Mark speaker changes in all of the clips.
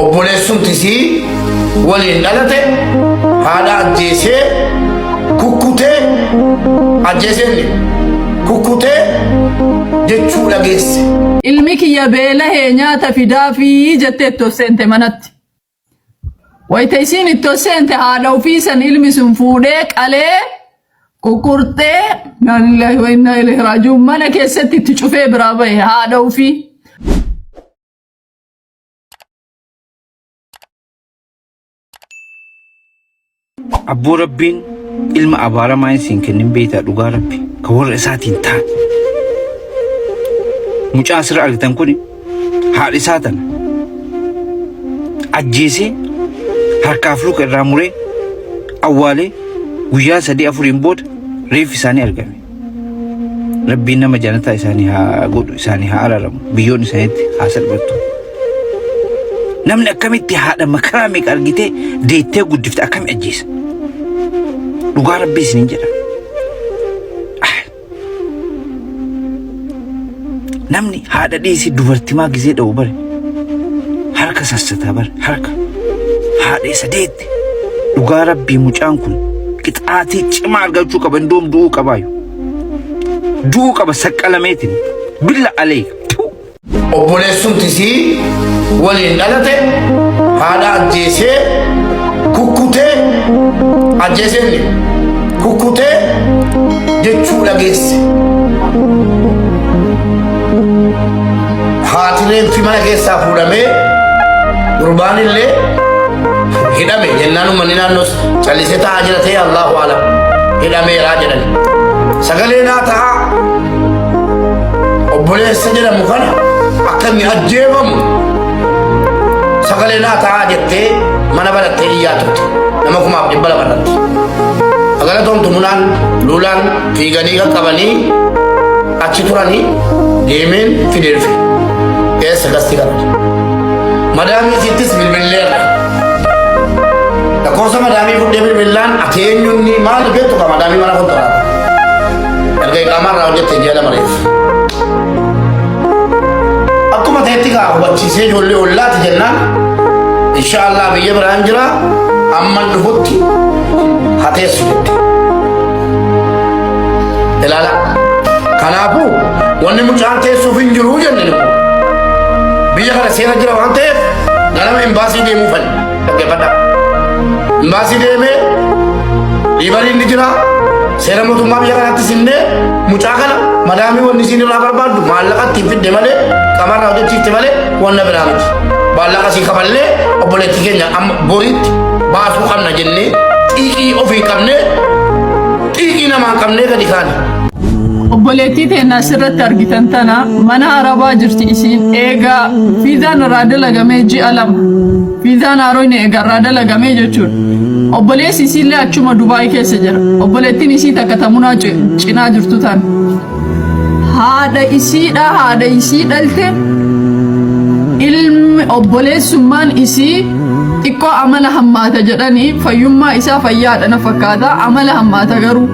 Speaker 1: Obboleessumti isii waliin dhalate haadha ajjeesee kukkutee ajjeesee inni kukkutee jechuu dhageesse.
Speaker 2: Ilmi kiyya beelahee nyaata fidaafii jettee itti ol seente manatti. Wayita isiin itti ol seente haadha ofii san ilmi sun fuudhee qalee ququrxee inna lillahi wa inna ilaihi raaji'uun mana keessatti itti cufee biraa bahe haadha ofii.
Speaker 3: Abboo Rabbiin ilma abaaramaa hin siin kennin beektaa dhugaa Rabbi ka warra isaatiin taane. Mucaa asirra argitan kun haadha isaa tana ajjeesee harkaaf luka irraa muree awwaalee guyyaa sadii afuriin booda reeffi isaanii argame. Rabbiin nama janataa isaanii haa godhu isaanii haa araaramu biyyoon isaaniitti haa salphattu. Namni akkamitti haadha makaraa meeqa argitee deettee guddifte akkami ajjeesa? Dhugaa Rabbii isiniin jedha. Ah. Namni haadha dhiisii dubartimaa gizee dha'u bare harka sassataa bare harka haadha isa deette dhugaa Rabbii mucaan kun qixaatii cimaa argachuu qaba indoom du'uu qabaayu du'uu qaba saqqalameetiin billa alee
Speaker 1: Obboleessumti isii waliin dhalate haadha ajjeesee kukkutee ajjeesee inni kukkutee jechuu dhageesse. Haati reenfi mana keessaa fuudhamee gurbaan illee hidhame jennaan uummanni naannoos callisee taa'aa jira ta'e Allahu alam hidhameeraa jedhan. Sagalee naa ta'a obboleessa jedhamu kana akka inni ajjeefamu sagalee naa ta'aa jettee mana banattee iyyaa turte nama 2,200 irratti. Galatoomtu munaan luulaan fiiganii qaqqabanii achi turanii deemeen fidee dhufe. Eessa gasti kana? Madaamii isiittis bilbilleerra. Lakkoofsa madaamii fudhee bilbillaan ati eenyuun maal beektu ka madaamii mana kontiraata. Erga iqaamaa irraa hojjette ji'a 2 reef. Akkuma ta'etti kaa hubachiisee ijoollee ollaati jennaan inshaallah biyya biraan jira amman dhufutti hateessu jette. Ilaala. Kanaafuu wanni mucaan teessuuf hin jiru jenne nu. Biyya kana seera jira waan ta'eef ganama imbaasii deemuu fani. Dhaggeeffadhaa. Imbaasii deemee dhiibariin ni jira. Seera mootummaa biyya kanaatti sinnee mucaa kana madaamii wanni isiin irraa barbaaddu maallaqa ittiin fidde malee qamarraa hojjechiifte malee wanna biraa miti. Maallaqa isii kafallee obboleettii keenya amma boriitti baasuu qabna jennee xiiqii ofii qabnee xiiqii namaa qabnee gadi kaane.
Speaker 2: Obboleettii teenna asirratti argitan tana mana arabaa jirti isiin eegaa fiizaan irraa dalagamee ji'a 2 fiizaan haaroyni eega irraa dalagamee jechuudha. Obboleessi isiillee achuma Dubaay keessa jira. Obboleettiin isii takka tamunaa cinaa jirtu tana. Haadha isiidha haadha isii dhalte ilmi obboleessummaan isii xiqqoo amala hammaata jedhanii fayyummaa isaa fayyaadha na fakkaata amala hammaata garuu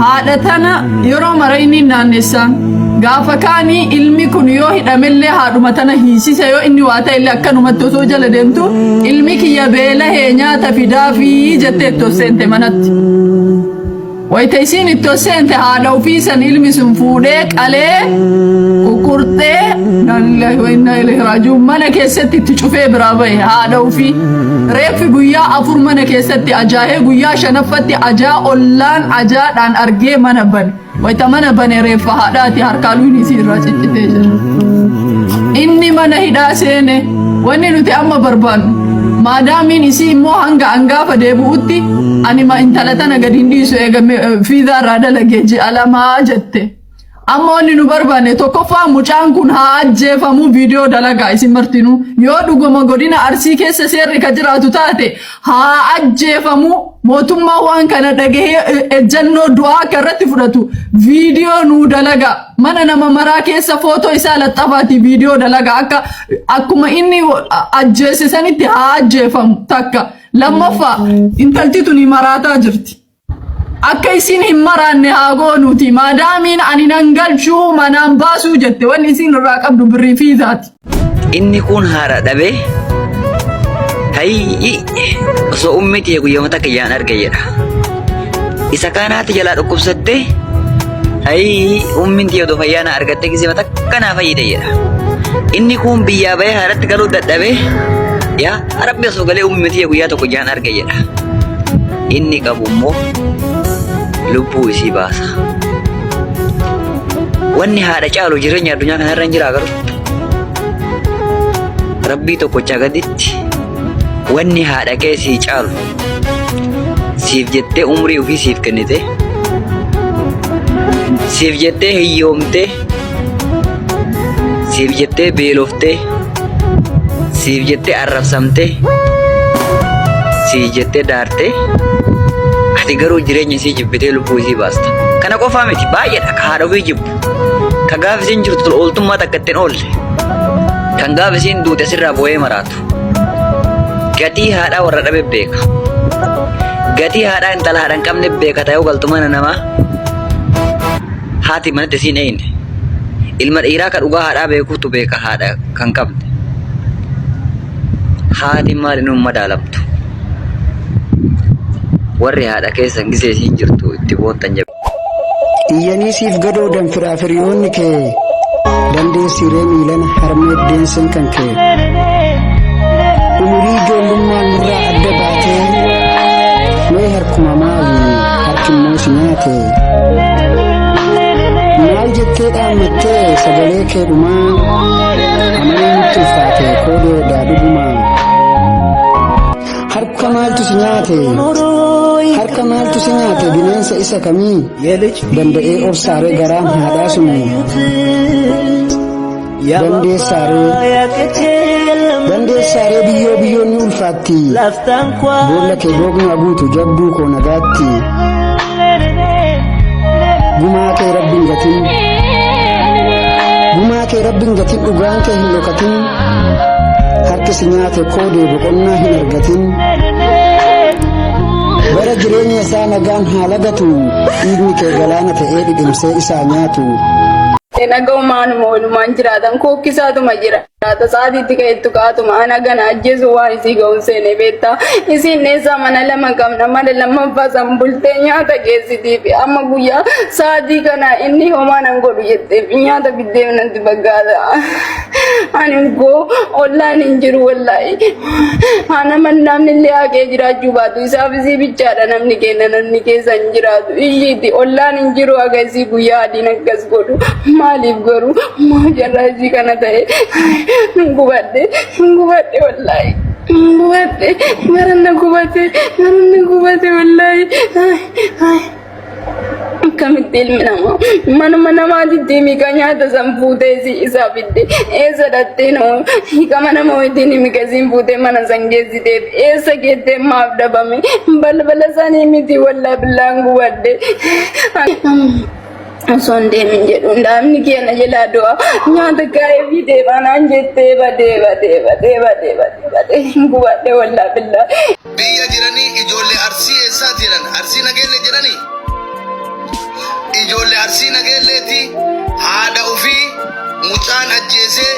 Speaker 2: haadha tana yeroo mara inni naannessaan gaafa kaanii ilmi kun yoo hidhamellee haadhuma tana hiisisa yoo inni waa ta'ellee akkanumatti osoo jala deemtu ilmi kiyya beelahee nyaata fidaafii jettee itti ol seente manatti. Wayita isiin itti ol seente haadha ofii san ilmi sun fuudhee qalee ququrxee inna lillahi wa inna ilaihi raaji'uun mana keessatti itti cufee biraa bahe haadha ofii. Reeffi guyyaa 4 mana keessatti ajaa'ee guyyaa shanaffatti ajaa ollaan ajaadhaan argee mana bane. Wayita mana bane reeffa haadhaati harkaa luyni isii irraa ciccitee jira. Inni mana hidhaa seene wanni nuti amma barbaannu maadaamiin isii immoo hanga angaafa deebi'utti ani ma intala tana gadi hin dhiisu eega fiizaa irraa dalagee ji'a lamaa jette. Amma wanni nu barbaanne tokkoffaa mucaan kun haa ajjeefamuu viidiyoo dalagaa isin martinuu yoo dhuguma godina Arsii keessa seerri ka jiraatu taate haa ajjeefamuu mootummaan waan kana dhagahee ejjannoo du'aa akka irratti fudhatu viidiyoo nuu dalagaa mana nama maraa keessa footoo isaa laxxafaati viidiyoo dalagaa akka akkuma inni ajjeese sanitti haa ajjeefamu takka lammaffaa intalti tuni maraataa jirti. Akka isiin hin maraanne haa goonuuti. Maadaamiin ani nan galchuu manaan baasuu jette wanni isiin irraa qabdu birrii fiizaati.
Speaker 4: Inni kun haadha dhabee Hayyi osoo ummii tiyya guyyama takka ijaan arge jedha. Isa kaanaatti jalaa dhukkubsattee hayyi ummiin tiyya odoo fayyaa na argattee gisema takka naa fayyite jedha. Inni kun biyyaa bahee haadhatti galuu dadhabee yaa rabbi osoo galee ummii tiyya guyyaa tokko ijaan arge jedha. Inni qabu immoo lubbuu isii baasa. Wanni haadha caalu jireenya addunyaa kanarra hin jiraa garuu. Rabbii tokkochaa gaditti wanni haadha kee sii caalu siif jettee umrii ofii siif kennite siif jettee hiyyoomtee siif jettee beeloftee siif jettee arrabsamtee siif jettee daartee ati garuu jireenya isii jibbitee lubbuu isii baasta. Kana qofaa miti baay'eedha ka haadha ofii jibbu. Ka gaaf isiin jirtu tola ooltummaa takka ittiin oolle. Kan gaaf isiin duute sirraa boo'ee maraatu. Gatii haadhaa warra dhabe beeka. Gatii haadhaa intala haadha hin qabne beeka ta'ee galtu mana namaa. Haati manatti isiin eeyne. Ilma dhiiraa ka dhugaa haadhaa beekuutu beeka haadha kan qabne. Haati maali nuun madaalamtu. Warri haadha keessan gisee isiin jirtu itti boontan jabe.
Speaker 5: Iyyanii siif gadoodan firaaf hiriyoonni kee dandeessiiree miilana harmeef deenseen kan kee. Umurii ijoollummaan nurraa adda baatee mee harkuma maali harkimmoo si nyaate. Maal jettee dhaammattee sagalee kee dhumaa amanuun nutti ulfaate koodeedhaa dhugumaa. Harka maaltu si nyaate? Harka maaltu si nyaate bineensa isa kamii? Danda'ee obsaaree garaan haadhaa suni. Dandeessaaree Dandeessaaree biyyoo biyyoon ni ulfaatti. Boolla kee googni haguutu jabduu koo nagaatti. Gumaa kee rabbiin gatin. Gumaa kee rabbiin gatin dhugaan kee hin dhokatin. Harki si nyaate koodee boqonnaa hin argatin. Bara jireenya isaa nagaan haa lagatu. Dhiigni kee galaana ta'ee dhidhimsee isaa nyaatu.
Speaker 2: Nagaumaanuma walumaan jiraatan kookkisaatuma jira. Sa'aatiitti ka'ettu kaatuma ana gana ajjeesu waan isii ga'uun seene beektaa. Isiin dheessaa mana lama qabna mana lammaffaa san bultee nyaata geessitiif amma guyyaa sa'aatii kana inni homaa nan godhu jetteef nyaata fiddeef natti fakkaata. Ani koo ollaan hin jiru wallaahi. Ana namni illee haqee jiraachuu baatu isaaf isii bichaadha namni kenna namni keessa hin jiraatu. Iyyiiti ollaan hin jiru haga isii guyyaa adiin akkas godhu maaliif garuu maa jarraa isii kana ta'e hin gubadhe hin gubadhe wallaahi. Hin gubadhe garanna gubate garanna gubate wallaahi. Akkamitti ilmi namaa manuma namaatitti miqa nyaata san fuutee si isaa fidde eessa dhattee noo hiikama nama wajjin miqa siin fuutee mana san geessiteef eessa geettee maaf dhabame balbala sanii miti wallaa billaan gubadhe. Osoo hin deemin jedhu daa'imni kee na jalaa du'a nyaata kaa'ee fi deemaa naan jettee badee badee badee badee badee badee hin gubadhe wallaa billaa.
Speaker 6: Biyya jiranii ijoollee Arsii eessaati jedhan Arsii Nageellee jedhanii ijoollee Arsii Nageelleeti haadha ofii mucaan ajjeesee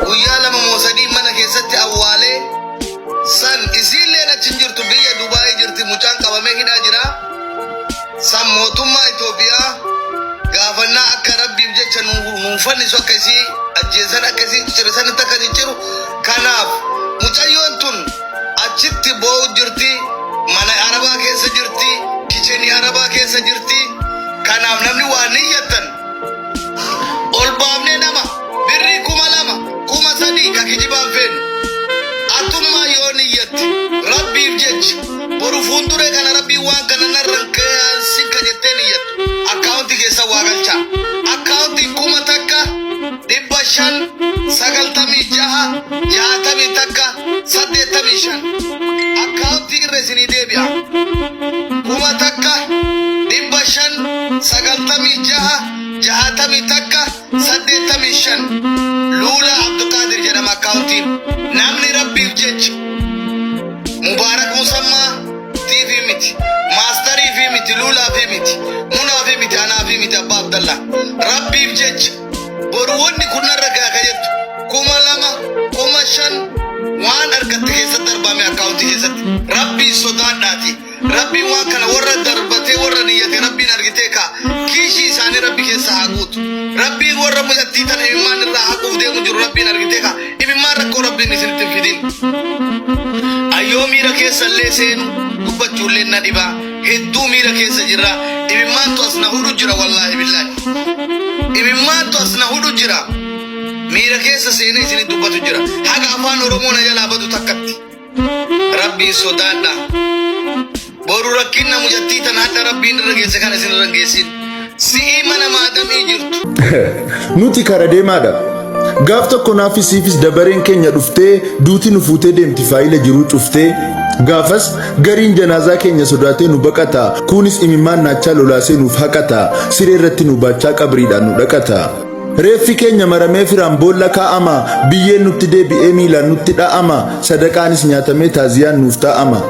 Speaker 6: guyyaa lama moo sadii mana keessatti awwaalee san isiilleen achi hin jirtu biyya Dubaayii jirti mucaan qabamee hidhaa jira. San mootummaa Itoophiyaa gaafannaa akka rabbiif jecha nuu fannisu akka isii ajjeesan akka isii ciccire akka cicciru kanaaf mucayyoon tun achitti boo'u jirti mana arabaa keessa jirti kichenii arabaa keessa jirti kanaaf namni waa niyyattan ol baafnee nama birrii 2000 3000 ka kijibaan feenu atummaa yoo niyyatti rabbiif jecha boru fuulduree kana rabbiin waan kana narran sin ka jettee niyyattu akkaawuntii keessa waa galchaa akkaawuntii 1596 61 85 akkaawuntii irra isinii deebi'a 1596 61 85 Luula Abdulqaadir jedhama akkaawuntiin namni rabbiif jecha Mubaarak Musammaa TV miti maastarii fi miti Luulaa fi miti Munaa fi miti anaa fi miti Abbaa Abdallaa rabbiif jecha boru wanni kun narra gaa ka jettu 2000 5000 waan argatte keessatti darbame akkaawuntii keessa haa guutu. Rabbiin warra mucattii tana imimmaan irraa haquuf deemu jiru Rabbiin argitee kaa imimmaan rakkoo Rabbiin isinitti hin fidin. Ayyoo miira keessa illee seenu dubbachuullee na dhibaa hedduu miira keessa jirra imimmaantu as na hudhu jira wallaahi billaahi. Imimmaantu as na hudhu jira miira keessa seenee isinitti dubbatu jira haga afaan Oromoo na jalaa badu takkatti. Rabbiin sodaadha. Boru rakkinna mucattii tana hadha Rabbiin irra geesse kana isin irra hin geessin. Si'ii mana maadamii jirtu.
Speaker 7: Nuti kara deemaadha. Gaaf tokko naafis siifis dabareen keenya dhuftee duuti nu fuutee deemti faayila jiruu cuftee. Gaafas gariin janaazaa keenya sodaatee nu baqata. Kuunis imimmaan naachaa lolaasee nuuf haqata. Siree irratti nu baachaa qabriidhaan nu dhaqata. Reeffi keenya maramee firaan boolla kaa'ama, biyyeen nutti deebi'ee miilaan nutti dha'ama, sadaqaanis nyaatamee taaziyaan nuuf taa'ama.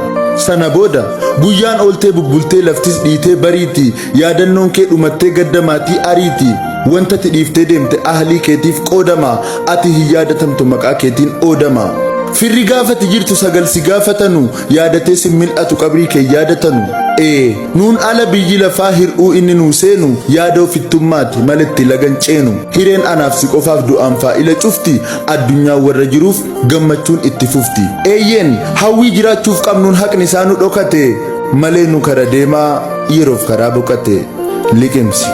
Speaker 7: Sana booda, guyyaan ooltee bubbultee laftis dhiitee bariiti, yaadannoon kee dhumattee gadda maatii ariiti, wanta ati dhiiftee deemte ahlii keetiif qoodama, ati hin yaadatamtu maqaa keetiin oodama. Firri gaafa ati jirtu 9 si gaafatanu, yaadatee sin mil'atu qabrii kee yaadatanu. Ee! Nuun ala biyyi lafaa hir'uu inni nuu seenu yaada ofittummaati maletti lagan ceenu hireen anaaf si qofaaf du'aan faa'ila cufti addunyaan warra jiruuf gammachuun itti fufti eeyyeen hawwii jiraachuuf qabnuun haqni isaa nu dhokate malee nu kara deemaa yeroof karaa boqate liqimsi.